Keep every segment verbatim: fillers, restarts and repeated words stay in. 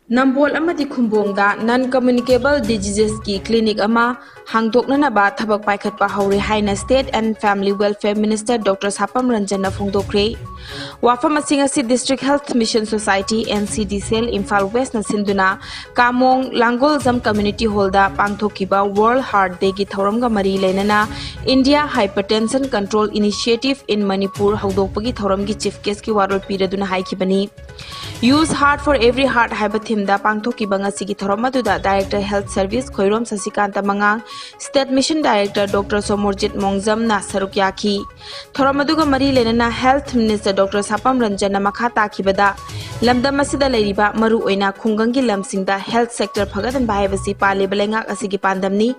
ꯅꯝꯕꯣꯜ ꯑꯃꯗꯤ ꯈꯨꯝꯕꯣꯡꯗ non communicable diseases ꯀꯤ clinic ꯑꯃ ꯍꯥꯡꯗꯣꯛꯅꯅꯕ ꯊꯕꯛ ꯄꯥꯏꯈꯠꯄ ꯍꯧꯔꯦ ꯍꯥꯏꯅ State and Family Welfare Minister Doctor ꯁꯥꯄꯝ ꯔꯟꯖꯟꯅ ꯐꯣꯡꯗꯣꯛꯈ꯭ꯔꯦ꯫ ꯋꯥꯐꯝ ꯑꯁꯤꯡ ꯑꯁꯤ District Health Mission Society, N C D cell, Imphal West ꯅ ꯁꯤꯟꯗꯨꯅ ꯀꯥꯃꯣꯡ ꯂꯥꯡꯒꯣꯜꯖꯝ Community Hall ꯗ ꯄꯥꯡꯊꯣꯛꯈꯤꯕ World Heart Day ꯒꯤ ꯊꯧꯔꯝꯒ ꯃꯔꯤ ꯂꯩꯅꯅ India Hypertension Control Initiative in Manipur ꯍꯧꯗꯣꯛꯄꯒꯤ ꯊꯧꯔꯝꯒꯤ chief guest ꯀꯤ ꯋꯥꯔꯣꯜ ꯄꯤꯔꯗꯨꯅ ꯍꯥꯏꯈꯤꯕꯅꯤ꯫ Use Heart for Every Heart ꯍꯥꯏꯕ theme ꯗ ꯄꯥꯡꯊꯣꯛꯈꯤꯕ ꯉꯁꯤꯒꯤ ꯊꯧꯔꯝ ꯑꯗꯨꯗ Director Health Service Khoirom ꯁꯁꯤꯀꯥꯟꯇ ꯃꯉꯥꯡ, State Mission Director Doctor Somorjit ꯃꯣꯡꯖꯝꯅ ꯁꯔꯨꯛ ꯌꯥꯈꯤ꯫ ꯊꯧꯔꯝ ꯑꯗꯨꯒ ꯃꯔꯤ ꯂꯩꯅꯅ Health Minister Doctor ꯁꯥꯄꯝ ꯔꯟꯖꯟꯅ ꯃꯈꯥ ꯇꯥꯈꯤꯕꯗ, ꯂꯝꯗꯝ ꯑꯁꯤꯗ ꯂꯩꯔꯤꯕ ꯃꯔꯨꯑꯣꯏꯅ ꯈꯨꯡꯒꯪꯒꯤ ꯂꯝꯁꯤꯡꯗ health sector ꯐꯒꯠꯍꯟꯕ ꯍꯥꯏꯕꯁꯤ ꯄꯥꯜꯂꯤꯕ ꯂꯩꯉꯥꯛ ꯑꯁꯤꯒꯤ ꯄꯥꯟꯗꯝꯅꯤ꯫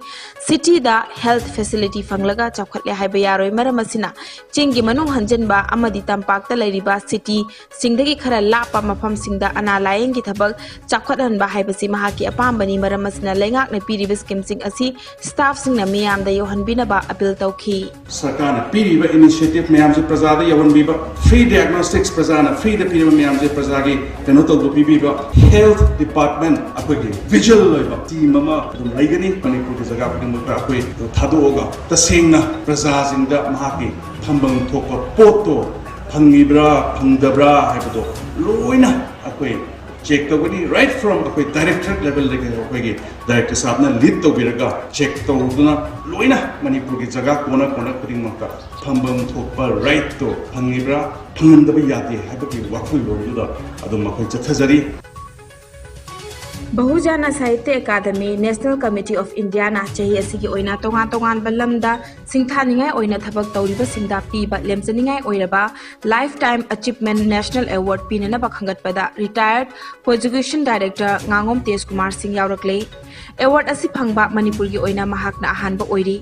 City ꯗ health facility ꯐꯪꯂꯒ ꯆꯥꯎꯈꯠꯂꯦ ꯍꯥꯏꯕ ꯌꯥꯔꯣꯏ꯫ ꯃꯔꯝ ꯑꯁꯤꯅ ꯆꯤꯡꯒꯤ ꯃꯅꯨꯡ ꯍꯟꯖꯤꯟꯕ ꯑꯃꯗꯤ ꯇꯝꯄꯥꯛꯇ ꯂꯩꯔꯤꯕ city ꯁꯤꯡꯗꯒꯤ ꯈꯔ ꯂꯥꯞꯄ ꯃꯐꯝꯁꯤꯡꯗ ꯑꯅꯥ ꯂꯥꯌꯦꯡꯒꯤ ꯊꯕꯛ ꯆꯥꯎꯈꯠꯍꯟꯕ ꯍꯥꯏꯕꯁꯤ ꯃꯍꯥꯛꯀꯤ ꯑꯄꯥꯝꯕꯅꯤ꯫ ꯃꯔꯝ ꯑꯁꯤꯅ ꯂꯩꯉꯥꯛꯅ ꯄꯤꯔꯤꯕ scheme ꯁꯤꯡ ꯑꯁꯤ staff ꯁꯤꯡꯅ ꯃꯤꯌꯥꯝꯗ ꯌꯧꯍꯟꯕꯤꯅꯕ appeal ꯇꯧꯈꯤ꯫ ꯁꯔꯀꯥꯔꯅ ꯄꯤꯔꯤꯕ initiative ꯃꯌꯥꯝꯁꯦ ꯄ꯭ꯔꯖꯥꯗ ꯌꯧꯍꯟꯕꯤꯕ, free diagnostics ꯄ꯭ꯔꯖꯥꯅ free ꯗ ꯄꯤꯔꯤꯕ ꯃꯌꯥꯝꯁꯦ ꯄ꯭ꯔꯖꯥꯒꯤ ꯀꯩꯅꯣ ꯇꯧꯕ ꯄꯤꯕꯤꯕ, health department ꯑꯩꯈꯣꯏꯒꯤ vigilant ꯑꯣꯏꯕ team ꯑꯃ ꯑꯗꯨꯝ ꯂꯩꯒꯅꯤ꯫ ꯃꯅꯤꯄꯨꯔꯒꯤ ꯖꯒꯥ ꯈꯨꯗꯤꯡꯃꯛꯇ ꯑꯩꯈꯣꯏ ꯊꯥꯗꯣꯛꯑꯒ ꯇꯁꯦꯡꯅ ꯄ꯭ꯔꯖꯥꯁꯤꯡꯗ ꯃꯍꯥꯛꯀꯤ ꯐꯪꯐꯝ ꯊꯣꯛꯄ ꯄꯣꯠꯇꯣ ꯐꯪꯉꯤꯕ꯭ꯔꯥ ꯐꯪꯗꯕ꯭ꯔꯥ ꯍꯥꯏꯕꯗꯣ ꯂꯣꯏꯅ ꯑꯩꯈꯣꯏ check ꯇꯧꯒꯅꯤ꯫ Right from ꯑꯩꯈꯣꯏ directorate level ꯗꯒꯤ ꯑꯩꯈꯣꯏꯒꯤ director ꯁꯥꯍꯕꯅ lead ꯇꯧꯕꯤꯔꯒ check ꯇꯧꯗꯨꯅ ꯂꯣꯏꯅ ꯃꯅꯤꯄꯨꯔꯒꯤ ꯖꯒꯥ corner corner ꯈꯨꯗꯤꯡꯃꯛꯇ ꯐꯪꯐꯝ ꯊꯣꯛꯄ right ꯇꯣ ꯐꯪꯉꯤꯕ꯭ꯔꯥ ꯐꯪꯍꯟꯗꯕ ꯌꯥꯗꯦ ꯍꯥꯏꯕꯒꯤ ꯋꯥꯈꯜꯂꯣꯟꯗꯨꯗ ꯑꯗꯨꯝ ꯑꯩꯈꯣꯏ ꯆꯠꯊꯖꯔꯤ꯫ ꯕꯍꯨꯖꯥꯅ ꯁꯥꯍꯤꯇ꯭ꯌ academy National Committee of India ꯅ ꯆꯍꯤ ꯑꯁꯤꯒꯤ ꯑꯣꯏꯅ ꯇꯣꯉꯥꯟ ꯇꯣꯉꯥꯟꯕ ꯂꯝꯗ ꯁꯤꯡꯊꯥꯅꯤꯡꯉꯥꯏ ꯑꯣꯏꯅ ꯊꯕꯛ ꯇꯧꯔꯤꯕꯁꯤꯡꯗ ꯄꯤꯕ ꯂꯦꯝꯖꯅꯤꯡꯉꯥꯏ ꯑꯣꯏꯔꯕ Lifetime Achievement National Award ꯄꯤꯅꯅꯕ ꯈꯟꯒꯠꯄꯗ retired Education Director ꯉꯥꯉꯣꯝ ꯇꯦꯖ Kumar ꯁꯤꯡ ꯌꯥꯎꯔꯛꯂꯦ꯫ Award ꯑꯁꯤ ꯐꯪꯕ ꯃꯅꯤꯄꯨꯔꯒꯤ ꯑꯣꯏꯅ ꯃꯍꯥꯛꯅ ꯑꯍꯥꯟꯕ ꯑꯣꯏꯔꯤ꯫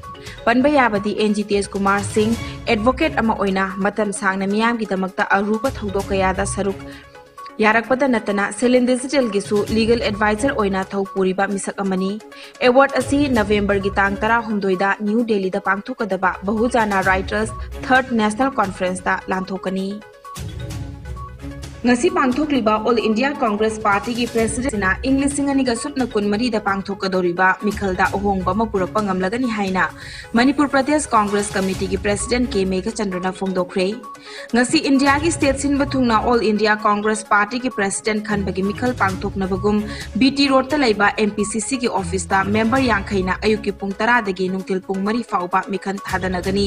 ꯄꯟꯕ ꯌꯥꯕꯗꯤ N G ꯇꯦꯖ ꯀꯨꯃꯥꯔ ꯁꯤꯡ advocate ꯑꯃ ꯑꯣꯏꯅ ꯃꯇꯝ ꯁꯥꯡꯅ ꯃꯤꯌꯥꯝꯒꯤꯗꯃꯛꯇ ꯑꯔꯨꯕ ꯊꯧꯗꯣꯛ ꯀꯌꯥꯗ ꯁꯔꯨꯛ ꯌꯥꯔꯛꯄꯗ ꯅꯠꯇꯅ Salin Digital ꯒꯤꯁꯨ legal advisor ꯑꯣꯏꯅ ꯊꯧ ꯄꯨꯔꯤꯕ ꯃꯤꯁꯛ ꯑꯃꯅꯤ꯫ Award ꯑꯁꯤ November ꯒꯤ ꯇꯥꯡ ꯇꯔꯥꯍꯨꯝꯗꯣꯏꯗ New Delhi ꯗ ꯄꯥꯡꯊꯣꯛꯀꯗꯕ ꯕꯍꯨꯖꯥꯅ Writers Third National Conference ꯇ ꯂꯥꯟꯊꯣꯛꯀꯅꯤ꯫ ꯉꯁꯤ ꯄꯥꯡꯊꯣꯛꯂꯤꯕ All India Congress Partyꯒꯤ Presidentꯅ ꯏꯪ ꯂꯤꯁꯤꯡ ꯑꯅꯤꯒ ꯁꯨꯞꯅ ꯀꯨꯟꯃꯔꯤꯗ ꯄꯥꯡꯊꯣꯛꯀꯗꯧꯔꯤꯕ ꯃꯤꯈꯜꯗ ꯑꯍꯣꯡꯕ ꯑꯃ ꯄꯨꯔꯛꯄ ꯉꯝꯂꯒꯅꯤ ꯍꯥꯏꯅ ꯃꯅꯤꯄꯨꯔ ꯄ꯭ꯔꯗꯦꯁ Congress Committeeꯒꯤ President ꯀꯦ ꯃꯦꯘꯆꯟꯗ꯭ꯔꯅ ꯐꯣꯡꯗꯣꯛꯈ꯭ꯔꯦ꯫ ꯉꯁꯤ ꯏꯟꯗꯤꯌꯥꯒꯤ state ꯁꯤꯟꯕ ꯊꯨꯡꯅ All India Congress Partyꯒꯤ President ꯈꯟꯕꯒꯤ ꯃꯤꯈꯜ ꯄꯥꯡꯊꯣꯛꯅꯕꯒꯨꯝ ꯕꯤ ꯇꯤ ꯔꯣꯗꯇ ꯂꯩꯕ ꯑꯦꯝ ꯄꯤ ꯁꯤ ꯁꯤꯒꯤ officeꯇ member ꯌꯥꯡꯈꯩꯅ ꯑꯌꯨꯛꯀꯤ ꯄꯨꯡ ꯇꯔꯥꯗꯒꯤ ꯅꯨꯡꯊꯤꯜ ꯄꯨꯡ ꯃꯔꯤ ꯐꯥꯎꯕ ꯃꯤꯈꯜ ꯊꯥꯗꯅꯒꯅꯤ꯫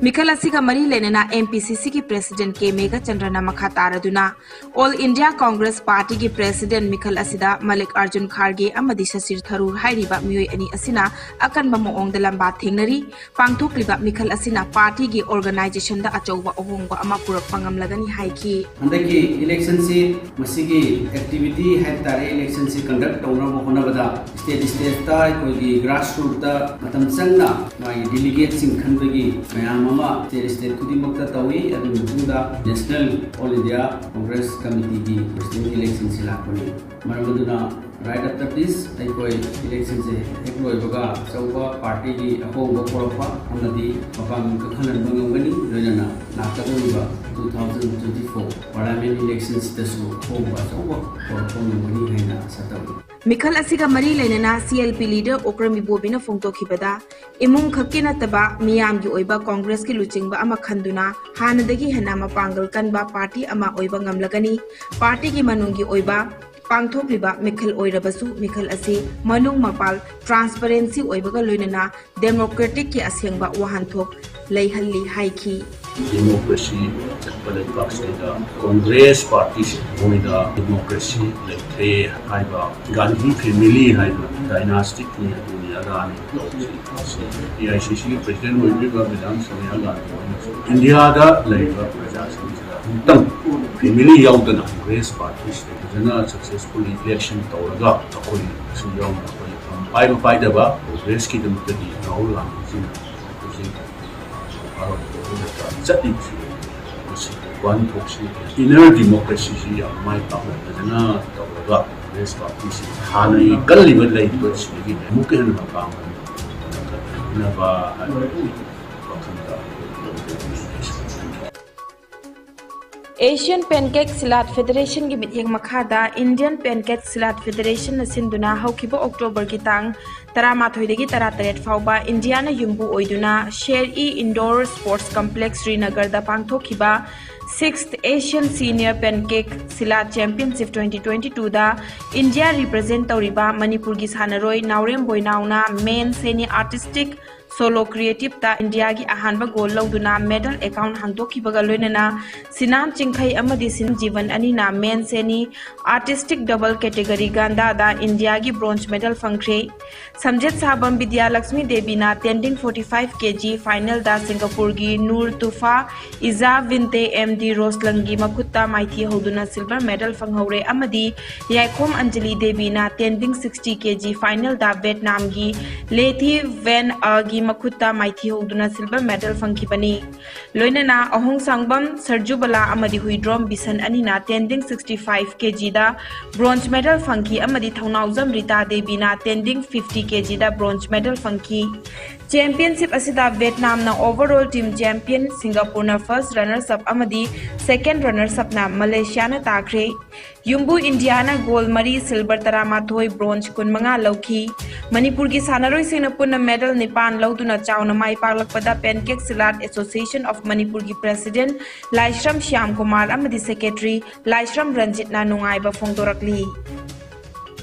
ꯃꯤꯈꯜ ꯑꯁꯤꯒ ꯃꯔꯤ ꯂꯩꯅꯅ ꯑꯦꯝ ꯄꯤ ꯁꯤ ꯁꯤꯒꯤ President ꯀꯦ ꯃꯦꯘꯆꯟꯗ꯭ꯔꯅ ꯃꯈꯥ ꯇꯥꯔꯗꯨꯅ All India Congress Partyꯒꯤ President ꯃꯤꯈꯜ ꯑꯁꯤꯗ ꯃꯜꯂꯤꯀꯥꯔꯖꯨꯟ ꯈꯥꯔꯒꯦ ꯑꯃꯗꯤ ꯁꯁꯤꯔ ꯊꯔꯨꯔ ꯍꯥꯏꯔꯤꯕ ꯃꯤꯑꯣꯏ ꯑꯅꯤ ꯑꯁꯤꯅ ꯑꯀꯟꯕ ꯃꯑꯣꯡꯗ ꯂꯝꯕꯥ ꯊꯦꯡꯅꯔꯤ꯫ ꯄꯥꯡꯊꯣꯛꯂꯤꯕ ꯃꯤꯈꯜ ꯑꯁꯤꯅ partyꯒꯤ organizationꯗ ꯑꯆꯧꯕ ꯑꯍꯣꯡꯕ ꯑꯃ ꯄꯨꯔꯛꯄ ꯉꯝꯂꯒꯅꯤ ꯍꯥꯏꯈꯤ꯫ ꯍꯟꯗꯛꯀꯤ electionꯁꯤ ꯃꯁꯤꯒꯤ activity ꯍꯥꯏꯕ ꯇꯥꯔꯦ, electionꯁꯤ conduct ꯇꯧꯅꯕ ꯍꯣꯠꯅꯕꯗ state stateꯇ ꯑꯩꯈꯣꯏꯒꯤ grassrootꯇ ꯃꯇꯝ ꯆꯪꯅ ꯃꯥꯒꯤ delegateꯁꯤꯡ ꯈꯟꯕꯒꯤ ꯃꯌꯥꯝ ꯑꯃ state state ꯈꯨꯗꯤꯡꯃꯛꯇ ꯇꯧꯏ꯫ ꯑꯗꯨꯒꯤ ꯃꯇꯨꯡꯗ National All India Congress Committeeꯒꯤ President electionꯁꯤ ꯂꯥꯛꯄꯅꯤ꯫ ꯃꯔꯝ ꯑꯗꯨꯅ right after this ꯑꯩꯈꯣꯏ electionꯁꯦ ꯍꯦꯛ ꯂꯣꯏꯕꯒ ꯑꯆꯧꯕ partyꯒꯤ ꯑꯍꯣꯡꯕ ꯄꯨꯔꯛꯄ ꯑꯃꯗꯤ ꯃꯄꯥꯡꯒꯜ ꯀꯟꯈꯠꯍꯟꯕ ꯉꯝꯒꯅꯤ꯫ ꯂꯣꯏꯅꯅ ꯂꯥꯛꯀꯗꯧꯔꯤꯕ two thousand twenty four parliament electionꯁꯤꯗꯁꯨ ꯑꯍꯣꯡꯕ ꯑꯆꯧꯕ ꯄꯨꯔꯛꯄ ꯉꯝꯒꯅꯤ ꯍꯥꯏꯅ ꯑꯥꯁꯥ ꯇꯧꯏ꯫ ꯃꯤꯈꯜ ꯑꯁꯤꯒ ꯃꯔꯤ ꯂꯩꯅꯅ C L P leader Okram ꯏꯕꯣꯕꯤꯅ ꯐꯣꯡꯗꯣꯛꯈꯤꯕꯗ, ꯏꯃꯨꯡ ꯈꯛꯀꯤ ꯅꯠꯇꯕ ꯃꯤꯌꯥꯝꯒꯤ ꯑꯣꯏꯕ Congressꯀꯤ ꯂꯨꯆꯤꯡꯕ ꯑꯃ ꯈꯟꯗꯨꯅ ꯍꯥꯟꯅꯗꯒꯤ ꯍꯦꯟꯅ ꯃꯄꯥꯡꯒꯜ ꯀꯟꯕ party ꯑꯃ ꯑꯣꯏꯕ ꯉꯝꯂꯒꯅꯤ꯫ Partyꯒꯤ ꯃꯅꯨꯡꯒꯤ ꯑꯣꯏꯕ ꯄꯥꯡꯊꯣꯛꯂꯤꯕ ꯃꯤꯈꯜ ꯑꯣꯏꯔꯕꯁꯨ, ꯃꯤꯈꯜ ꯑꯁꯤ ꯃꯅꯨꯡ ꯃꯄꯥꯜ transparency ꯑꯣꯏꯕꯒ ꯂꯣꯏꯅꯅ democraticꯀꯤ ꯑꯁꯦꯡꯕ ꯋꯥꯍꯟꯊꯣꯛ ꯂꯩꯍꯜꯂꯤ ꯍꯥꯏꯈꯤ꯫ Democracy ꯆꯠꯄ ꯂꯩꯕꯥꯛꯁꯤꯗ Congress partyꯁꯤ ꯃꯣꯏꯗ democracy ꯂꯩꯇ꯭ꯔꯦ ꯍꯥꯏꯕ, ꯒꯥꯟꯙꯤ family ꯍꯥꯏꯕ dynasticꯅꯤ, ꯑꯗꯨꯅꯤ ꯑꯗꯥꯅꯤ ꯇꯧꯕꯁꯤ꯫ ꯑꯁꯤ A I C Cꯒꯤ president ꯑꯣꯏꯕꯤꯔꯤꯕ Madam Sonia Gandhi ꯍꯣꯏꯅꯁꯨ ꯏꯟꯗꯤꯌꯥꯗ ꯂꯩꯔꯤꯕ ꯄ꯭ꯔꯖꯥꯁꯤꯡꯁꯤꯗ ꯑꯃꯨꯛꯇꯪ family ꯌꯥꯎꯗꯅ Congress partyꯁꯤꯗ ꯐꯖꯅ successfully election ꯇꯧꯔꯒ ꯑꯩꯈꯣꯏꯁꯨ ꯌꯥꯎꯅ ꯑꯩꯈꯣꯏ ꯄꯥꯏꯕ ꯄꯥꯏꯗꯕ Congressꯀꯤꯗꯃꯛꯇꯗꯤ ꯔꯥꯍꯨꯜ ꯒꯥꯟꯙꯤꯖꯤꯅ ꯍꯧꯖꯤꯛ ꯆꯠꯂꯤꯕꯁꯤ, ꯃꯁꯤ ꯋꯥꯍꯟꯊꯣꯛꯁꯤ, inner democracyꯁꯤ ꯌꯥꯝ ꯃꯥꯏ ꯄꯥꯛꯅ ꯐꯖꯅ ꯇꯧꯔꯒ Congress partyꯁꯤ ꯍꯥꯟꯅꯒꯤ ꯀꯜꯂꯤꯕ ꯂꯩꯔꯤꯕꯁꯤꯗꯒꯤ ꯑꯃꯨꯛꯀ ꯍꯦꯟꯅ ꯃꯄꯥꯡꯒꯜ ꯀꯟꯈꯠꯅꯕ ꯍꯥꯏꯕ ꯋꯥꯈꯜꯗ Asian Pancake Silat Federationꯒꯤ ꯃꯤꯠꯌꯦꯡ ꯃꯈꯥꯗ Indian Pancake Silat Federationꯅ ꯁꯤꯟꯗꯨꯅ ꯍꯧꯈꯤꯕ Octoberꯒꯤ ꯇꯥꯡ ꯇꯔꯥꯃꯥꯊꯣꯏꯗꯒꯤ ꯇꯔꯥꯇꯔꯦꯠ ꯐꯥꯎꯕ ꯏꯟꯗꯤꯌꯥꯅ ꯌꯨꯝꯕꯨ ꯑꯣꯏꯗꯨꯅ Sher i Indoor Sports Complex ꯁ꯭ꯔꯤꯅꯒꯔꯗ ꯄꯥꯡꯊꯣꯛꯈꯤꯕ Sixth Asian Senior Pancake Silat Championship twenty twenty twoꯗ ꯏꯟꯗꯤꯌꯥ represent ꯇꯧꯔꯤꯕ ꯃꯅꯤꯄꯨꯔꯒꯤ ꯁꯥꯟꯅꯔꯣꯏ ꯅꯥꯎꯔꯦꯝ ꯕꯣꯏꯅꯥꯎꯅ Men ꯁꯦꯅꯤ Artistic Solo Creativeꯇ ꯏꯟꯗꯤꯌꯥꯒꯤ ꯑꯍꯥꯟꯕ goal ꯂꯧꯗꯨꯅ medal account ꯍꯥꯡꯗꯣꯛꯈꯤꯕꯒ ꯂꯣꯏꯅꯅ ꯁꯤꯅꯥꯝ ꯆꯤꯡꯈꯩ ꯑꯃꯗꯤ ꯁꯤꯟꯖꯤꯕꯟ ꯑꯅꯤꯅ Men ꯁꯦꯅꯤ Artistic Double Category ꯒꯥꯟꯗꯥꯗ ꯏꯟꯗꯤꯌꯥꯒꯤ bronze medal ꯐꯪꯈ꯭ꯔꯦ꯫ ꯁꯝꯖꯦꯠ ꯁꯥꯕꯝ ꯕꯤꯗ꯭ꯌꯥꯂꯛꯁꯃꯤ ꯗꯦꯕꯤꯅ tending forty five kg finalꯗ Singapore Nur Tufa Iza binte M D ꯔꯣꯁꯂꯟꯒꯤ ꯃꯈꯨꯠꯇ ꯃꯥꯏꯊꯤ ꯍꯧꯗꯨꯅ silver medal ꯐꯪꯍꯧꯔꯦ ꯑꯃꯗꯤ ꯌꯥꯏꯈꯣꯝ ꯑꯟꯖꯂꯤ ꯗꯦꯕꯤꯅ tending sixty kg finalꯗ ꯚꯦꯠꯅꯥꯝꯒꯤ ꯂꯦꯊꯤ ꯚꯦꯟ ꯑꯒꯤ ꯃꯈꯨꯠꯇ ꯃꯥꯏꯊꯤ ꯍꯧꯗꯨꯅ silver medal ꯐꯪꯈꯤꯕꯅꯤ꯫ ꯂꯣꯏꯅꯅ ꯑꯍꯣꯡꯁꯥꯡꯕꯝ ꯁꯔꯖꯨꯕꯂꯥ ꯑꯃꯗꯤ ꯍꯨꯏꯗ꯭ꯔꯣꯝ ꯕꯤꯁꯟ ꯑꯅꯤꯅ tending sixty five kgꯗ bronze medal ꯐꯪꯈꯤ ꯑꯃꯗꯤ ꯊꯧꯅꯥꯎꯖꯝ Rita ꯗꯦꯕꯤꯅ tending fifty kgꯗ bronze medal ꯐꯪꯈꯤ꯫ Championship ꯑꯁꯤꯗ ꯚꯦꯠꯅꯥꯝꯅ overall team champion, ꯁꯤꯡꯒꯥꯄꯨꯔꯅ first runners up ꯑꯃꯗꯤ second runners upꯅ ꯃꯂꯦꯁꯤꯌꯥꯅ ꯇꯥꯈ꯭ꯔꯦ꯫ ꯌꯨꯝꯕꯨ ꯏꯟꯗꯤꯌꯥꯅ gold ꯃꯔꯤ, silver ꯇꯔꯥꯃꯥꯊꯣꯏ, bronze ꯀꯨꯟꯃꯉꯥ ꯂꯧꯈꯤ꯫ ꯃꯅꯤꯄꯨꯔꯒꯤ ꯁꯥꯟꯅꯔꯣꯏꯁꯤꯡꯅ ꯄꯨꯟꯅ medal ꯅꯤꯄꯥꯟ ꯂꯧꯗꯨꯅ ꯆꯥꯎꯅ ꯃꯥꯏ ꯄꯥꯛꯂꯛꯄꯗ Pancake Silat Association of ꯃꯅꯤꯄꯨꯔꯒꯤ president ꯂꯥꯏꯁ꯭ꯔꯝ ꯁ꯭ꯌꯥꯝ ꯀꯨꯃꯥꯔ ꯑꯃꯗꯤ secretary ꯂꯥꯏꯁ꯭ꯔꯝ ꯔꯟꯖꯤꯠꯅ ꯅꯨꯡꯉꯥꯏꯕ ꯐꯣꯡꯗꯣꯔꯛꯂꯤ꯫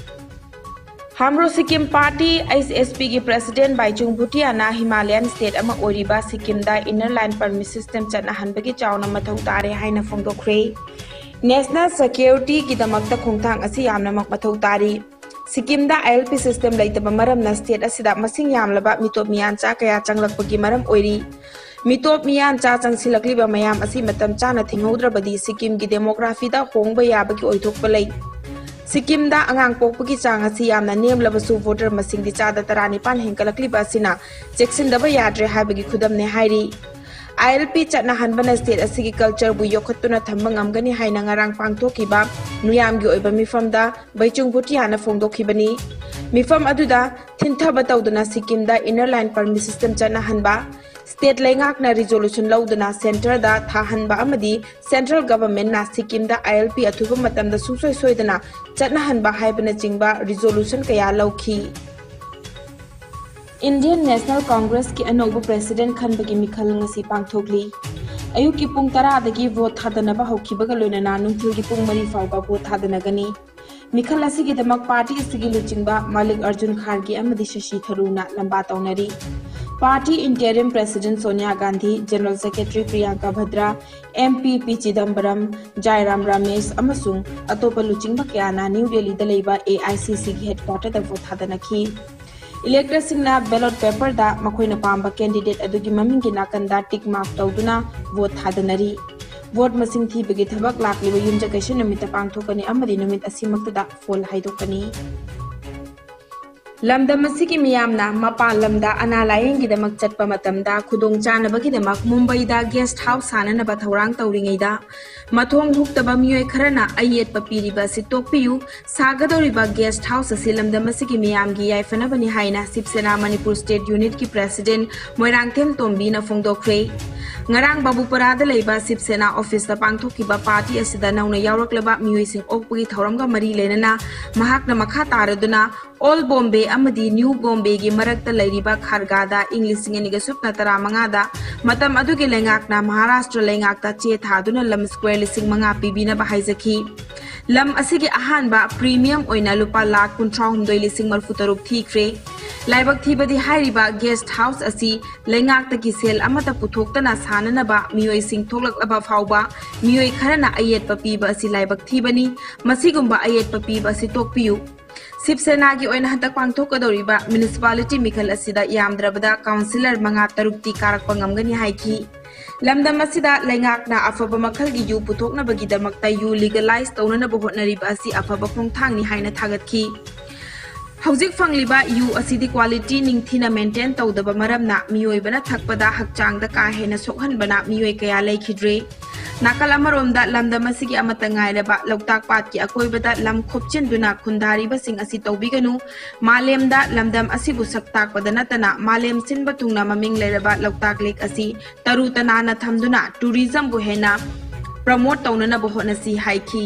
ꯍꯥꯝꯔꯣ ꯁꯤꯛꯀꯤꯝ ꯄꯥꯔꯇꯤ, HSPꯒꯤ president ꯕꯥꯏꯆꯨꯡ ꯚꯨꯇꯤꯌꯥꯅ Himalayan state ꯑꯃ ꯑꯣꯏꯔꯤꯕ ꯁꯤꯛꯀꯤꯝꯗ inner line permit system ꯆꯠꯅꯍꯟꯕꯒꯤ ꯆꯥꯎꯅ ꯃꯊꯧ ꯇꯥꯔꯦ ꯍꯥꯏꯅ ꯐꯣꯡꯗꯣꯛꯈ꯭ꯔꯦ꯫ National securityꯒꯤꯗꯃꯛꯇ ꯈꯣꯡꯊꯥꯡ ꯑꯁꯤ ꯌꯥꯝꯅꯃꯛ ꯃꯊꯧ ꯇꯥꯔꯤ꯫ ꯁꯤꯛꯀꯤꯝꯗ ILP system ꯂꯩꯇꯕ ꯃꯔꯝꯅ state ꯑꯁꯤꯗ ꯃꯁꯤꯡ ꯌꯥꯝꯂꯕ ꯃꯤꯇꯣꯞ ꯃꯤꯌꯥꯟꯆꯥ ꯀꯌꯥ ꯆꯪꯂꯛꯄꯒꯤ ꯃꯔꯝ ꯑꯣꯏꯔꯤ꯫ ꯃꯤꯇꯣꯞ ꯃꯤꯌꯥꯟꯆꯥ ꯆꯪꯁꯤꯜꯂꯛꯂꯤꯕ ꯃꯌꯥꯝ ꯑꯁꯤ ꯃꯇꯝ ꯆꯥꯅ ꯊꯤꯡꯍꯧꯗ꯭ꯔꯕꯗꯤ ꯁꯤꯛꯀꯤꯝꯒꯤ demographyꯗ ꯍꯣꯡꯕ ꯌꯥꯕꯒꯤ ꯑꯣꯏꯊꯣꯛꯄ ꯂꯩ꯫ ꯁꯤꯛꯀꯤꯝꯗ ꯑꯉꯥꯡ ꯄꯣꯛꯄꯒꯤ ꯆꯥꯡ ꯑꯁꯤ ꯌꯥꯝꯅ ꯅꯦꯝꯂꯕꯁꯨ voter ꯃꯁꯤꯡꯗꯤ ꯆꯥꯗ ꯇꯔꯥꯅꯤꯄꯥꯟ ꯍꯦꯟꯒꯠꯂꯛꯂꯤꯕ ꯑꯁꯤꯅ ꯆꯦꯛꯁꯤꯟꯗꯕ ꯌꯥꯗ꯭ꯔꯦ ꯍꯥꯏꯕꯒꯤ ꯈꯨꯗꯝꯅꯦ ꯍꯥꯏꯔꯤ꯫ ILP ꯆꯠꯅꯍꯟꯕꯅ state ꯑꯁꯤꯒꯤ cultureꯕꯨ ꯌꯣꯛꯈꯠꯇꯨꯅ ꯊꯝꯕ ꯉꯝꯒꯅꯤ ꯍꯥꯏꯅ ꯉꯔꯥꯡ ꯄꯥꯡꯊꯣꯛꯈꯤꯕ ꯃꯤꯌꯥꯝꯒꯤ ꯑꯣꯏꯕ ꯃꯤꯐꯝꯗ ꯕꯩꯆꯨꯡ ꯚꯨꯇꯤꯌꯥꯅ ꯐꯣꯡꯗꯣꯛꯈꯤꯕꯅꯤ꯫ ꯃꯤꯐꯝ ꯑꯗꯨꯗ ꯊꯤꯟꯊꯕ ꯇꯧꯗꯨꯅ ꯁꯤꯛꯀꯤꯝꯗ inner line permit system ꯆꯠꯅꯍꯟꯕ, State ꯂꯩꯉꯥꯛꯅ resolution ꯂꯧꯗꯨꯅ centreꯗ ꯊꯥꯍꯟꯕ ꯑꯃꯗꯤ central governmentꯅ ꯁꯤꯛꯀꯤꯝꯗ ILP ꯑꯊꯨꯕ ꯃꯇꯝꯗ ꯁꯨꯡꯁꯣꯏ ꯁꯣꯏꯗꯅ ꯆꯠꯅꯍꯟꯕ ꯍꯥꯏꯕꯅꯆꯤꯡꯕ resolution ꯀꯌꯥ ꯂꯧꯈꯤ꯫ Indian National Congressꯀꯤ ꯑꯅꯧꯕ president ꯈꯟꯕꯒꯤ ꯃꯤꯈꯜ ꯉꯁꯤ ꯄꯥꯡꯊꯣꯛꯂꯤ꯫ ꯑꯌꯨꯛꯀꯤ ꯄꯨꯡ ꯇꯔꯥꯗꯒꯤ vote ꯊꯥꯗꯅꯕ ꯍꯧꯈꯤꯕꯒ ꯂꯣꯏꯅꯅ ꯅꯨꯡꯊꯤꯜꯒꯤ ꯄꯨꯡ ꯃꯔꯤ ꯐꯥꯎꯕ vote ꯊꯥꯗꯅꯒꯅꯤ꯫ ꯃꯤꯈꯜ ꯑꯁꯤꯒꯤꯗꯃꯛ party ꯑꯁꯤꯒꯤ ꯂꯨꯆꯤꯡꯕ ꯃꯥꯂꯤꯛ ꯑꯔꯖꯨꯟ ꯈꯥꯔꯒꯦ ꯑꯃꯗꯤ ꯁꯁꯤ ꯊꯔꯨꯔꯅ ꯂꯝꯕꯥ ꯇꯧꯅꯔꯤ꯫ Party interim president Sonia Gandhi, general secretary Priyanka ꯚꯗ꯭ꯔꯥ, MP ꯄꯤ ꯆꯤꯗꯝꯕꯔꯝ, ꯖꯥꯏꯔꯥꯝ ꯔꯥꯃꯦꯁ ꯑꯃꯁꯨꯡ ꯑꯇꯣꯞꯄ ꯂꯨꯆꯤꯡꯕ ꯀꯌꯥꯅ ꯅ꯭ꯌꯨ ꯗꯦꯜꯂꯤꯗ ꯂꯩꯕ AICCꯒꯤ headquarterꯗ vote ꯊꯥꯗꯅꯈꯤ꯫ Electorꯁꯤꯡꯅ ballot paperꯗ ꯃꯈꯣꯏꯅ ꯄꯥꯝꯕ candidate ꯑꯗꯨꯒꯤ ꯃꯃꯤꯡꯒꯤ ꯅꯥꯀꯟꯗ tick mark ꯇꯧꯗꯨꯅ vote ꯊꯥꯗꯅꯔꯤ꯫ Vote ꯃꯁꯤꯡ ꯊꯤꯕꯒꯤ ꯊꯕꯛ ꯂꯥꯛꯂꯤꯕ ꯌꯨꯝꯖꯀꯩꯁ ꯅꯨꯃꯤꯠꯇ ꯄꯥꯡꯊꯣꯛꯀꯅꯤ ꯑꯃꯗꯤ ꯅꯨꯃꯤꯠ ꯑꯁꯤꯃꯛꯇꯗ poll ꯍꯥꯏꯗꯣꯛꯀꯅꯤ꯫ ꯂꯝꯗꯝ ꯑꯁꯤꯒꯤ ꯃꯤꯌꯥꯝꯅ ꯃꯄꯥꯟ ꯂꯝꯗ ꯑꯅꯥ ꯂꯥꯌꯦꯡꯒꯤꯗꯃꯛ ꯆꯠꯄ ꯃꯇꯝꯗ ꯈꯨꯗꯣꯡꯆꯥꯅꯕꯒꯤꯗꯃꯛ ꯃꯨꯝꯕꯩꯗ guest house ꯁꯥꯅꯅꯕ ꯊꯧꯔꯥꯡ ꯇꯧꯔꯤꯉꯩꯗ, ꯃꯊꯣꯡ ꯍꯨꯛꯇꯕ ꯃꯤꯑꯣꯏ ꯈꯔꯅ ꯑꯌꯦꯠꯄ ꯄꯤꯔꯤꯕ ꯑꯁꯤ ꯇꯣꯛꯄꯤꯌꯨ꯫ ꯁꯥꯒꯗꯧꯔꯤꯕ guest house ꯑꯁꯤ ꯂꯝꯗꯝ ꯑꯁꯤꯒꯤ ꯃꯤꯌꯥꯝꯒꯤ ꯌꯥꯏꯐꯅꯕꯅꯤ ꯍꯥꯏꯅ ꯁꯤꯕ ꯁꯦꯅꯥ ꯃꯅꯤꯄꯨꯔ state unitꯀꯤ president ꯃꯣꯏꯔꯥꯡꯊꯦꯝ ꯇꯣꯝꯕꯤꯅ ꯐꯣꯡꯗꯣꯛꯈ꯭ꯔꯦ꯫ ꯉꯔꯥꯡ ꯕꯥꯕꯨꯄꯔꯥꯗ ꯂꯩꯕ ꯁꯤꯕ ꯁꯦꯅꯥ officeꯇ ꯄꯥꯡꯊꯣꯛꯈꯤꯕ party ꯑꯁꯤꯗ ꯅꯧꯅ ꯌꯥꯎꯔꯛꯂꯕ ꯃꯤꯑꯣꯏꯁꯤꯡ ꯑꯣꯛꯄꯒꯤ ꯊꯧꯔꯝꯒ ꯃꯔꯤ ꯂꯩꯅꯅ ꯃꯍꯥꯛꯅ ꯃꯈꯥ ꯇꯥꯔꯗꯨꯅ Old Bombay ꯑꯃꯗꯤ New Bombayꯒꯤ ꯃꯔꯛꯇ ꯂꯩꯔꯤꯕ ꯈꯥꯔꯒꯥꯗ ꯏꯪ ꯂꯤꯁꯤꯡ ꯑꯅꯤꯒ ꯁꯨꯞꯅ ꯇꯔꯥꯃꯉꯥꯗ ꯃꯇꯝ ꯑꯗꯨꯒꯤ ꯂꯩꯉꯥꯛꯅ ꯃꯍꯥꯔꯥꯁꯇ꯭ꯔ ꯂꯩꯉꯥꯛꯇ ꯆꯦ ꯊꯥꯗꯨꯅ ꯂꯝ square ꯂꯤꯁꯤꯡ ꯃꯉꯥ ꯄꯤꯕꯤꯅꯕ ꯍꯥꯏꯖꯈꯤ꯫ ꯂꯝ ꯑꯁꯤꯒꯤ ꯑꯍꯥꯟꯕ premium ꯑꯣꯏꯅ ꯂꯨꯄꯥ ꯂꯥꯈ ꯀꯨꯟꯊ꯭ꯔꯥ ꯍꯨꯝꯗꯣꯏ ꯂꯤꯁꯤꯡ ꯃꯔꯤꯐꯨ ꯇꯔꯨꯛ ꯊꯤꯈ꯭ꯔꯦ꯫ ꯂꯥꯏꯕꯛ ꯊꯤꯕꯗꯤ ꯍꯥꯏꯔꯤꯕ guest house ꯑꯁꯤ ꯂꯩꯉꯥꯛꯇꯒꯤ ꯁꯦꯜ ꯑꯃꯠꯇ ꯄꯨꯊꯣꯛꯇꯅ ꯁꯥꯅꯅꯕ ꯃꯤꯑꯣꯏꯁꯤꯡ ꯊꯣꯛꯂꯛꯂꯕ ꯐꯥꯎꯕ ꯃꯤꯑꯣꯏ ꯈꯔꯅ ꯑꯌꯦꯠꯄ ꯄꯤꯕ ꯑꯁꯤ ꯂꯥꯏꯕꯛ ꯊꯤꯕꯅꯤ꯫ ꯃꯁꯤꯒꯨꯝꯕ ꯑꯌꯦꯠꯄ ꯄꯤꯕ ꯑꯁꯤ ꯇꯣꯛꯄꯤꯌꯨ꯫ ꯁꯤꯕ ꯁꯦꯅꯥꯒꯤ ꯑꯣꯏꯅ ꯍꯟꯗꯛ ꯄꯥꯡꯊꯣꯛꯀꯗꯧꯔꯤꯕ municipality ꯃꯤꯈꯜ ꯑꯁꯤꯗ ꯌꯥꯝꯗ꯭ꯔꯕꯗ councillor ꯃꯉꯥ ꯇꯔꯨꯛꯇꯤ ꯀꯥꯔꯛꯄ ꯉꯝꯒꯅꯤ ꯍꯥꯏꯈꯤ꯫ ꯂꯝꯗꯝ ꯑꯁꯤꯗ ꯂꯩꯉꯥꯛꯅ ꯑꯐꯕ ꯃꯈꯜꯒꯤ ꯌꯨ ꯄꯨꯊꯣꯛꯅꯕꯒꯤꯗꯃꯛꯇ ꯌꯨ legalize ꯇꯧꯅꯅꯕ ꯍꯣꯠꯅꯔꯤꯕ ꯑꯁꯤ ꯑꯐꯕ ꯈꯣꯡꯊꯥꯡꯅꯤ ꯍꯥꯏꯅ ꯊꯥꯒꯠꯈꯤ꯫ ꯍꯧꯖꯤꯛ ꯐꯪꯂꯤꯕ ꯌꯨ ꯑꯁꯤꯗꯤ quality ꯅꯤꯡꯊꯤꯅ maintain ꯇꯧꯗꯕ ꯃꯔꯝꯅ ꯃꯤꯑꯣꯏꯕꯅ ꯊꯛꯄꯗ ꯍꯛꯆꯥꯡꯗ ꯀꯥ ꯍꯦꯟꯅ ꯁꯣꯛꯍꯟꯕꯅ ꯃꯤꯑꯣꯏ ꯀꯌꯥ ꯂꯩꯈꯤꯗ꯭ꯔꯦ꯫ ꯅꯥꯀꯜ ꯑꯃꯔꯣꯝꯗ ꯂꯝꯗꯝ ꯑꯁꯤꯒꯤ ꯑꯃꯠꯇ ꯉꯥꯏꯔꯕ ꯂꯣꯛꯇꯥꯛ ꯄꯥꯠꯀꯤ ꯑꯀꯣꯏꯕꯗ ꯂꯝ ꯈꯣꯞꯆꯤꯟꯗꯨꯅ ꯈꯨꯟꯗꯥꯔꯤꯕꯁꯤꯡ ꯑꯁꯤ ꯇꯧꯕꯤꯒꯅꯨ꯫ ꯃꯥꯂꯦꯝꯗ ꯂꯝꯗꯝ ꯑꯁꯤꯕꯨ ꯁꯛ ꯇꯥꯛꯄꯗ ꯅꯠꯇꯅ ꯃꯥꯂꯦꯝ ꯁꯤꯟꯕ ꯊꯨꯡꯅ ꯃꯃꯤꯡ ꯂꯩꯔꯕ ꯂꯣꯛꯇꯥꯛ ꯂꯦꯛ ꯑꯁꯤ ꯇꯔꯨ ꯇꯅꯥꯟꯅ ꯊꯝꯗꯨꯅ tourism ꯕꯨ ꯍꯦꯟꯅ promote ꯇꯧꯅꯅꯕ ꯍꯣꯠꯅꯁꯤ ꯍꯥꯏꯈꯤ꯫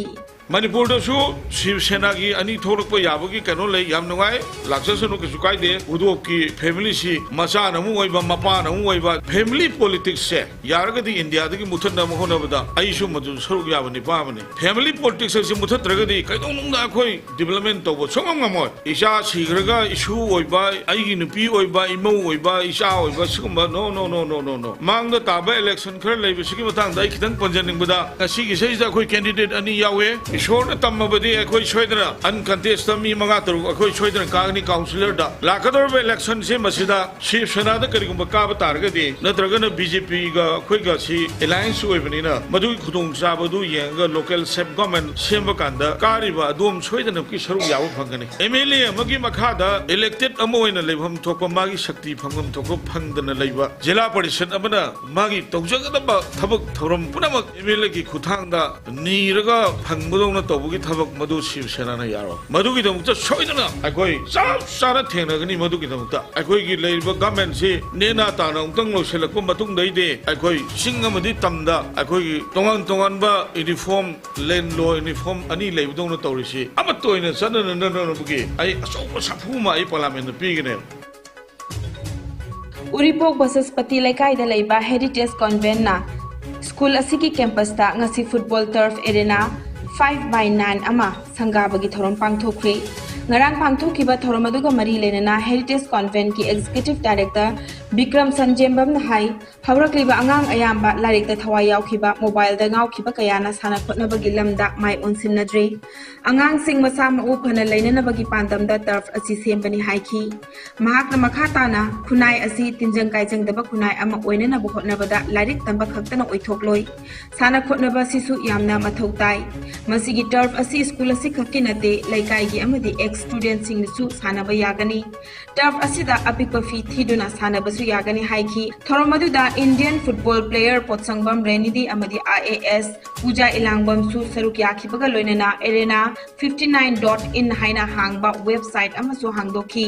ꯃꯅꯤꯄꯨꯔꯗꯁꯨ ꯁꯤꯕ ꯁꯦꯅꯥꯒꯤ ꯑꯅꯤ ꯊꯣꯛꯂꯛꯄ ꯌꯥꯕꯒꯤ ꯀꯩꯅꯣ ꯂꯩ, ꯌꯥꯝ ꯅꯨꯡꯉꯥꯏ, ꯂꯥꯛꯆꯁꯅꯨ, ꯀꯩꯁꯨ ꯀꯥꯏꯗꯦ꯫ ꯎꯗꯣꯞꯀꯤ family ꯁꯤ ꯃꯆꯥꯅ ꯑꯃꯨꯛ ꯑꯣꯏꯕ, ꯃꯄꯥꯅ ꯑꯃꯨꯛ ꯑꯣꯏꯕ꯫ Family politics ꯁꯦ ꯌꯥꯔꯒꯗꯤ ꯏꯟꯗꯤꯌꯥꯗꯒꯤ ꯃꯨꯠꯊꯠꯅꯕ ꯍꯣꯠꯅꯕꯗ ꯑꯩꯁꯨ ꯃꯗꯨ ꯁꯔꯨꯛ ꯌꯥꯕ ꯅꯤꯄꯥ ꯑꯃꯅꯤ꯫ Family politics ꯑꯁꯤ ꯃꯨꯠꯊꯠꯇ꯭ꯔꯒꯗꯤ ꯀꯩꯗꯧꯅꯨꯡꯗ ꯑꯩꯈꯣꯏ development ꯇꯧꯕ ꯁꯨꯡꯉꯝ ꯉꯝꯃꯣꯏ꯫ ꯏꯆꯥ ꯁꯤꯈ꯭ꯔꯒ issue ꯑꯣꯏꯕ, ꯑꯩꯒꯤ ꯅꯨꯄꯤ ꯑꯣꯏꯕ, ꯏꯃꯧ ꯑꯣꯏꯕ, ꯏꯆꯥ ꯑꯣꯏꯕ, ꯁꯤꯒꯨꯝꯕ no, no, no, no, no, no꯫ ꯃꯥꯡꯗ ꯇꯥꯕ election ꯈꯔ ꯂꯩꯕꯁꯤꯒꯤ ꯃꯇꯥꯡꯗ ꯑꯩ ꯈꯤꯇꯪ ꯄꯟꯖꯅꯤꯡꯕꯗ, ꯉꯁꯤꯒꯤ ꯏꯁꯩꯁꯤꯗ ꯑꯩꯈꯣꯏ candidate ꯑꯅꯤ ꯌꯥꯎꯋꯦ꯫ ꯏꯁꯣꯔꯅ ꯇꯝꯃꯕꯗꯤ ꯑꯩꯈꯣꯏ ꯁꯣꯏꯗꯅ uncontest ꯃꯤ ꯃꯉꯥ ꯇꯔꯨꯛ ꯑꯩꯈꯣꯏ ꯁꯣꯏꯗꯅ ꯀꯥꯒꯅꯤ councillor ꯗ꯫ ꯂꯥꯛꯀꯗꯧꯔꯤꯕ election ꯁꯤ ꯃꯁꯤꯗ ꯁꯤꯕ ꯁꯦꯅꯥꯗ ꯀꯔꯤꯒꯨꯝꯕ ꯀꯥꯕ ꯇꯥꯔꯒꯗꯤ, ꯅꯠꯇ꯭ꯔꯒꯅ BJP ꯒ ꯑꯩꯈꯣꯏꯒ ꯁꯤ alliance ꯑꯣꯏꯕꯅꯤꯅ, ꯃꯗꯨꯒꯤ ꯈꯨꯗꯣꯡꯆꯥꯕꯗꯨ ꯌꯦꯡꯉꯒ local self government ꯁꯦꯝꯕ ꯀꯥꯟꯗ ꯀꯥꯔꯤꯕ ꯑꯗꯣꯝ ꯁꯣꯏꯗꯅꯃꯛꯀꯤ ꯁꯔꯨꯛ ꯌꯥꯕ ꯐꯪꯒꯅꯤ꯫ MLA ꯑꯃꯒꯤ ꯃꯈꯥꯗ elected ꯑꯃ ꯑꯣꯏꯅ ꯂꯩꯐꯝ ꯊꯣꯛꯄ, ꯃꯥꯒꯤ ꯁꯛꯇꯤ ꯐꯪꯐꯝ ꯊꯣꯛꯄ ꯐꯪꯗꯅ ꯂꯩꯕ ꯖꯤꯂꯥ ꯄꯔꯤꯁꯠ ꯑꯃꯅ ꯃꯥꯒꯤ ꯇꯧꯖꯒꯗꯕ ꯊꯕꯛ ꯊꯧꯔꯝ ꯄꯨꯝꯅꯃꯛ MLA ꯒꯤ ꯈꯨꯠꯊꯥꯡꯗ ꯅꯤꯔꯒ ꯐꯪꯕꯗꯧꯅ ꯇꯧꯕꯒꯤ ꯊꯕꯛ ꯃꯗꯨ ꯁꯤꯕ ꯁꯦꯅꯥꯅ ꯌꯥꯔꯣꯏ꯫ ꯃꯗꯨꯒꯤꯗꯃꯛꯇ ꯁꯣꯏꯗꯅ ꯑꯩꯈꯣꯏ ꯆꯞ ꯆꯥꯅ ꯊꯦꯡꯅꯒꯅꯤ꯫ ꯃꯗꯨꯒꯤꯗꯃꯛꯇ ꯑꯩꯈꯣꯏꯒꯤ ꯂꯩꯔꯤꯕ government ꯁꯤ ꯅꯦꯅꯥ ꯇꯥꯅ ꯑꯃꯨꯛꯇꯪ ꯂꯣꯏꯁꯤꯜꯂꯛꯄ ꯃꯇꯨꯡꯗꯩꯗꯤ ꯑꯩꯈꯣꯏ ꯆꯤꯡ ꯑꯃꯗꯤ ꯇꯝꯗ ꯑꯩꯈꯣꯏꯒꯤ ꯇꯣꯉꯥꯟ ꯇꯣꯉꯥꯟꯕ uniform, land law uniform ꯑꯅꯤ ꯂꯩꯕꯗꯧꯅ ꯇꯧꯔꯤꯁꯤ ꯑꯃꯠꯇ ꯑꯣꯏꯅ ꯆꯠꯅꯅꯅꯕꯒꯤ ꯑꯩ ꯑꯆꯧꯕ ꯁꯥꯐꯨ ꯑꯃ ꯑꯩ parliament ꯗ ꯄꯤꯒꯅꯦꯕ꯫ ꯎꯔꯤꯄꯣꯛ ꯕꯁꯁꯄꯇꯤ ꯂꯩꯀꯥꯏꯗ ꯂꯩꯕ Heritage Convent ꯅ school ꯑꯁꯤꯒꯤ campus ꯇ ꯉꯁꯤ football turf arena five by nine ꯑꯃ ꯁꯪꯒꯥꯕꯒꯤ ꯊꯧꯔꯝ ꯄꯥꯡꯊꯣꯛꯈ꯭ꯔꯦ꯫ ꯉꯔꯥꯡ ꯄꯥꯡꯊꯣꯛꯈꯤꯕ ꯊꯧꯔꯝ ꯑꯗꯨꯒ ꯃꯔꯤ ꯂꯩꯅꯅ Heritage Convent ꯀꯤ executive director ꯕꯤꯀ꯭ꯔꯝ ꯁꯟꯖꯦꯝꯕꯝꯅ ꯍꯥꯏ, ꯍꯧꯔꯛꯂꯤꯕ ꯑꯉꯥꯡ ꯑꯌꯥꯝꯕ ꯂꯥꯏꯔꯤꯛꯇ ꯊꯋꯥꯏ ꯌꯥꯎꯈꯤꯕ, mobile ꯗ ꯉꯥꯎꯈꯤꯕ ꯀꯌꯥꯅ ꯁꯥꯟꯅ ꯈꯣꯠꯅꯕꯒꯤ ꯂꯝꯗ ꯃꯥꯏ ꯑꯣꯟꯁꯤꯟꯅꯗ꯭ꯔꯦ꯫ ꯑꯉꯥꯡꯁꯤꯡ ꯃꯁꯥ ꯃꯎ ꯐꯅ ꯂꯩꯅꯅꯕꯒꯤ ꯄꯥꯟꯗꯝꯗ turf ꯑꯁꯤ ꯁꯦꯝꯕꯅꯤ ꯍꯥꯏꯈꯤ꯫ ꯃꯍꯥꯛꯅ ꯃꯈꯥ ꯇꯥꯅ ꯈꯨꯟꯅꯥꯏ ꯑꯁꯤ ꯇꯤꯟꯖꯪ ꯀꯥꯏꯖꯪꯗꯕ ꯈꯨꯟꯅꯥꯏ ꯑꯃ ꯑꯣꯏꯅꯅꯕ ꯍꯣꯠꯅꯕꯗ ꯂꯥꯏꯔꯤꯛ ꯇꯝꯕ ꯈꯛꯇꯅ ꯑꯣꯏꯊꯣꯛꯂꯣꯏ, ꯁꯥꯟꯅ ꯈꯣꯠꯅꯕ ꯑꯁꯤꯁꯨ ꯌꯥꯝꯅ ꯃꯊꯧ ꯇꯥꯏ꯫ ꯃꯁꯤꯒꯤ turf ꯑꯁꯤ school ꯑꯁꯤ ꯈꯛꯀꯤ ꯅꯠꯇꯦ, ꯂꯩꯀꯥꯏꯒꯤ ꯑꯃꯗꯤ ex student ꯁꯤꯡꯅꯁꯨ ꯁꯥꯟꯅꯕ ꯌꯥꯒꯅꯤ꯫ Turf ꯑꯁꯤꯗ ꯑꯄꯤꯛꯄ ꯐꯤ ꯊꯤꯗꯨꯅ ꯁꯥꯟꯅꯕꯁꯨ ꯌꯥꯒꯅꯤ ꯍꯥꯏꯈꯤ꯫ ꯊꯧꯔꯝ ꯑꯗꯨꯗ Indian football player ꯄꯣꯠꯁꯪꯕꯝ ꯔꯦꯅꯤꯗꯤ ꯑꯃꯗꯤ IAS ꯄꯨꯖꯥ ꯏꯂꯥꯡꯕꯝꯁꯨ ꯁꯔꯨꯛ ꯌꯥꯈꯤꯕꯒ ꯂꯣꯏꯅꯅ arena fifty nine dot in ꯍꯥꯏꯅ ꯍꯥꯡꯕ website ꯑꯃꯁꯨ ꯍꯥꯡꯗꯣꯛꯈꯤ꯫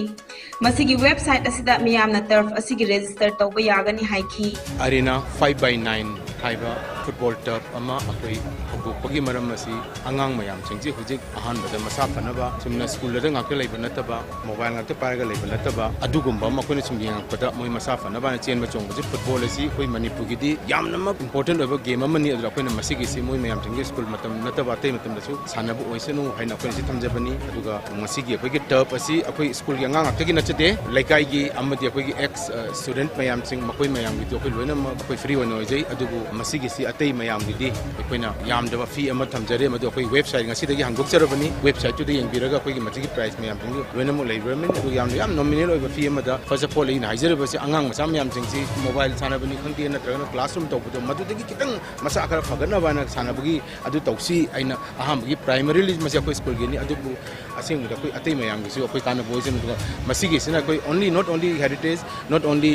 ꯃꯁꯤꯒꯤ website ꯑꯁꯤꯗ ꯃꯤꯌꯥꯝꯅ turf ꯑꯁꯤꯒꯤ register ꯇꯧꯕ ꯌꯥꯒꯅꯤ ꯍꯥꯏꯈꯤ꯫ Arena five by nine ꯍꯥꯏꯕ football turf ꯑꯃ ꯑꯩꯈꯣꯏ ꯍꯧꯗꯣꯛꯄꯒꯤ ꯃꯔꯝ ꯑꯁꯤ ꯑꯉꯥꯡ ꯃꯌꯥꯝꯁꯤꯡꯁꯤ ꯍꯧꯖꯤꯛ ꯑꯍꯥꯟꯕꯗ ꯃꯁꯥ ꯐꯅꯕ, ꯆꯨꯝꯅ ꯁ꯭ꯀꯨꯜꯗ ꯉꯥꯛꯇ ꯂꯩꯕ ꯅꯠꯇꯕ, ꯃꯣꯕꯥꯏꯜ ꯉꯥꯛꯇ ꯄꯥꯏꯔꯒ ꯂꯩꯕ ꯅꯠꯇꯕ, ꯑꯗꯨꯒꯨꯝꯕ ꯑꯃ ꯑꯩꯈꯣꯏꯅ ꯁꯨꯝ ꯌꯦꯡꯉꯛꯄꯗ ꯃꯣꯏ ꯃꯁꯥ ꯐꯅꯕ ꯍꯥꯏꯅ ꯆꯦꯟꯕ ꯆꯣꯡꯕꯁꯤ꯫ ꯐꯨꯠꯕꯣꯜ ꯑꯁꯤ ꯑꯩꯈꯣꯏ ꯃꯅꯤꯄꯨꯔꯒꯤꯗꯤ ꯌꯥꯝꯅꯃꯛ important ꯑꯣꯏꯕ game ꯑꯃꯅꯤ꯫ ꯑꯗꯨꯅ ꯑꯩꯈꯣꯏꯅ ꯃꯁꯤꯒꯤꯁꯤ ꯃꯣꯏ ꯃꯌꯥꯝꯁꯤꯡꯒꯤ ꯁ꯭ꯀꯨꯜ ꯃꯇꯝ ꯅꯠꯇꯕ ꯑꯇꯩ ꯃꯇꯝꯗꯁꯨ ꯁꯥꯟꯅꯕ ꯑꯣꯏꯁꯅꯨ ꯍꯥꯏꯅ ꯑꯩꯈꯣꯏꯅ ꯁꯤ ꯊꯝꯖꯕꯅꯤ꯫ ꯑꯗꯨꯒ ꯉꯁꯤꯒꯤ ꯑꯩꯈꯣꯏꯒꯤ turf ꯑꯁꯤ ꯑꯩꯈꯣꯏ ꯁ꯭ꯀꯨꯜꯒꯤ ꯑꯉꯥꯡ ꯉꯥꯛꯇꯒꯤ ꯅꯠꯆꯗꯦ, ꯂꯩꯀꯥꯏꯒꯤ ꯑꯃꯗꯤ ꯑꯩꯈꯣꯏꯒꯤ ex student ꯃꯌꯥꯝꯁꯤꯡ, ꯃꯈꯣꯏ ꯃꯌꯥꯝꯒꯤꯗꯤ ꯑꯩꯈꯣꯏ ꯂꯣꯏꯅꯃꯛ ꯑꯩꯈꯣꯏ free ꯑꯣꯏꯅ ꯑꯣꯏꯖꯩ꯫ ꯑꯗꯨꯕꯨ ꯃꯁꯤꯒꯤꯁꯤ ꯑꯇꯩ ꯃꯌꯥꯝꯒꯤꯗꯤ ꯑꯩꯈꯣꯏꯅ ꯌꯥꯝꯗꯕ fee ꯑꯃ ꯊꯝꯖꯔꯦ, ꯃꯗꯨ ꯑꯩꯈꯣꯏ website ꯉꯁꯤꯗꯒꯤ ꯍꯥꯡꯗꯣꯛꯆꯔꯕꯅꯤ꯫ Websiteꯇꯨꯗ ꯌꯦꯡꯕꯤꯔꯒ ꯑꯩꯈꯣꯏꯒꯤ ꯃꯁꯤꯒꯤ prize ꯃꯌꯥꯝꯁꯤꯡꯗꯨ ꯂꯣꯏꯅꯃꯛ ꯂꯩꯕꯤꯔꯝꯃꯤ꯫ ꯑꯗꯨꯒ ꯌꯥꯝꯅ ꯌꯥꯝ nominal ꯑꯣꯏꯕ fee ꯑꯃꯗ, first of all ꯑꯩꯅ ꯍꯥꯏꯖꯔꯤꯕꯁꯤ ꯑꯉꯥꯡ ꯃꯆꯥ ꯃꯌꯥꯝꯁꯤꯡꯁꯤ mobile ꯁꯥꯟꯅꯕꯅꯤ ꯈꯪꯗꯦ, ꯅꯠꯇ꯭ꯔꯒꯅ classroom ꯇꯧꯕꯗꯣ ꯃꯗꯨꯗꯒꯤ ꯈꯤꯇꯪ ꯃꯁꯥ ꯈꯔ ꯐꯒꯠꯅꯕ ꯍꯥꯏꯅ ꯁꯥꯟꯅꯕꯒꯤ ꯑꯗꯨ ꯇꯧꯁꯤ꯫ ꯑꯩꯅ ꯑꯍꯥꯟꯕꯒꯤ primarily ꯃꯁꯤ ꯑꯩꯈꯣꯏ ꯁ꯭ꯀꯨꯜꯒꯤꯅꯤ, ꯑꯗꯨꯕꯨ ꯑꯁꯦꯡꯕꯗ ꯑꯩꯈꯣꯏ ꯑꯇꯩ ꯃꯌꯥꯝꯒꯤꯁꯨ ꯑꯩꯈꯣꯏ ꯀꯥꯟꯅꯕ ꯑꯣꯏꯁꯅꯨ꯫ ꯑꯗꯨꯒ ꯃꯁꯤꯒꯤꯁꯤꯅ ꯑꯩꯈꯣꯏ only, not only heritage, not only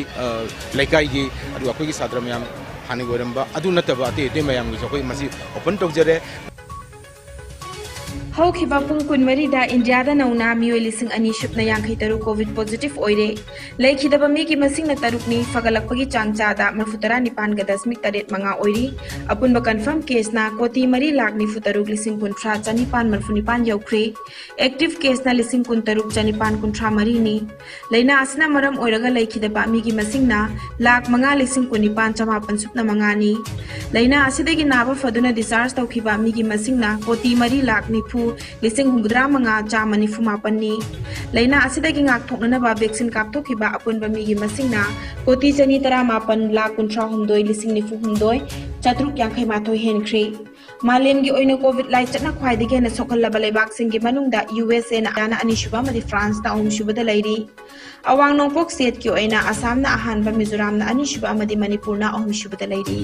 ꯂꯩꯀꯥꯏꯒꯤ, ꯑꯗꯨꯒ ꯑꯩꯈꯣꯏꯒꯤ ꯁꯥꯇ꯭ꯔ ꯃꯌꯥꯝ ꯍꯥꯟꯅꯒꯤ ꯑꯣꯏꯔꯝꯕ ꯑꯗꯨ ꯅꯠꯇꯕ ꯑꯇꯩ ꯑꯇꯩ ꯃꯌꯥꯝꯒꯤꯁꯨ ꯑꯩꯈꯣꯏ ꯃꯁꯤ open ꯇꯧꯖꯔꯦ꯫ ꯍꯧꯈꯤꯕ ꯄꯨꯡ ꯀꯨꯟꯃꯔꯤꯗ ꯏꯟꯗꯤꯌꯥꯗ ꯅꯧꯅ ꯃꯤꯑꯣꯏ ꯂꯤꯁꯤꯡ ꯑꯅꯤ ꯁꯨꯞꯅ ꯌꯥꯡꯈꯩ ꯇꯔꯨꯛ COVID positive ꯑꯣꯏꯔꯦ꯫ ꯂꯩꯈꯤꯗꯕ ꯃꯤꯒꯤ ꯃꯁꯤꯡꯅ ꯇꯔꯨꯛꯅꯤ꯫ ꯐꯒꯠꯂꯛꯄꯒꯤ ꯆꯥꯡ ꯆꯥꯗ ꯃꯔꯤꯐꯨ ꯇꯔꯥ ꯅꯤꯄꯥꯟ ꯗꯁꯃꯤꯛ ꯇꯔꯦꯠ ꯃꯉꯥ ꯑꯣꯏꯔꯤ꯫ ꯑꯄꯨꯟꯕ confirm caseꯅ ꯀꯣꯇꯤ ꯃꯔꯤ ꯂꯥꯈ ꯅꯤꯐꯨ ꯇꯔꯨꯛ ꯂꯤꯁꯤꯡ ꯀꯨꯟꯊ꯭ꯔꯥ ꯆꯅꯤꯄꯥꯟ ꯃꯔꯤꯐꯨ ꯅꯤꯄꯥꯟ ꯌꯧꯈ꯭ꯔꯦ꯫ Active caseꯅ ꯂꯤꯁꯤꯡ ꯀꯨꯟ ꯇꯔꯨꯛ ꯆꯅꯤꯄꯥꯟ ꯀꯨꯟꯊ꯭ꯔꯥ ꯃꯔꯤꯅꯤ꯫ ꯂꯥꯏꯅꯥ ꯑꯁꯤꯅ ꯃꯔꯝ ꯑꯣꯏꯔꯒ ꯂꯩꯈꯤꯗꯕ ꯃꯤꯒꯤ ꯃꯁꯤꯡꯅ ꯂꯥꯈ ꯃꯉꯥ ꯂꯤꯁꯤꯡ ꯀꯨꯟ ꯅꯤꯄꯥꯟ ꯆꯃꯥꯄꯟ ꯁꯨꯞꯅ ꯃꯉꯥꯅꯤ꯫ ꯂꯥꯏꯅꯥ ꯑꯁꯤꯗꯒꯤ ꯅꯥꯕ ꯐꯗꯨꯅ discharge ꯇꯧꯈꯤꯕ ꯃꯤꯒꯤ ꯃꯁꯤꯡꯅ ꯀꯣꯇꯤ ꯃꯔꯤ ꯂꯥꯈ ꯅꯤꯐꯨ ꯂꯤꯁꯤꯡ ꯍꯨꯝꯐꯨꯇꯔꯥ ꯃꯉꯥ ꯆꯥꯝꯃ ꯅꯤꯐꯨ ꯃꯥꯄꯟꯅꯤ꯫ ꯂꯥꯏꯅꯥ ꯑꯁꯤꯗꯒꯤ ꯉꯥꯛꯊꯣꯛꯅꯅꯕ vaccine ꯀꯥꯞꯊꯣꯛꯈꯤꯕ ꯑꯄꯨꯟꯕ ꯃꯤꯒꯤ ꯃꯁꯤꯡꯅ ꯀꯣꯇꯤ ꯆꯅꯤ ꯇꯔꯥ ꯃꯥꯄꯟ ꯂꯥꯈ ꯀꯨꯟꯊ꯭ꯔꯥ ꯍꯨꯝꯗꯣꯏ ꯂꯤꯁꯤꯡ ꯅꯤꯐꯨ ꯍꯨꯝꯗꯣꯏ ꯆꯥꯇ꯭ꯔꯨꯛ ꯌꯥꯡꯈꯩ ꯃꯥꯊꯣꯏ ꯍꯦꯟꯈ꯭ꯔꯦ꯫ ꯃꯥꯂꯦꯝꯒꯤ ꯑꯣꯏꯅ COVID ꯂꯥꯏꯆꯠꯅ ꯈ꯭ꯋꯥꯏꯗꯒꯤ ꯍꯦꯟꯅ ꯁꯣꯛꯍꯜꯂꯕ ꯂꯩꯕꯥꯛꯁꯤꯡꯒꯤ ꯃꯅꯨꯡꯗ USAꯅ ꯏꯟꯗꯤꯌꯥꯅ ꯑꯅꯤꯁꯨꯕ ꯑꯃꯗꯤ ꯐ꯭ꯔꯥꯟꯁꯅ ꯑꯍꯨꯝꯁꯨꯕꯗ ꯂꯩꯔꯤ꯫ ꯑꯋꯥꯡ ꯅꯣꯡꯄꯣꯛ ꯁꯦꯠꯀꯤ ꯑꯣꯏꯅ ꯑꯁꯥꯝꯅ ꯑꯍꯥꯟꯕ, ꯃꯤꯖꯣꯔꯥꯝꯅ ꯑꯅꯤꯁꯨꯕ ꯑꯃꯗꯤ ꯃꯅꯤꯄꯨꯔꯅ ꯑꯍꯨꯝꯁꯨꯕꯗ ꯂꯩꯔꯤ꯫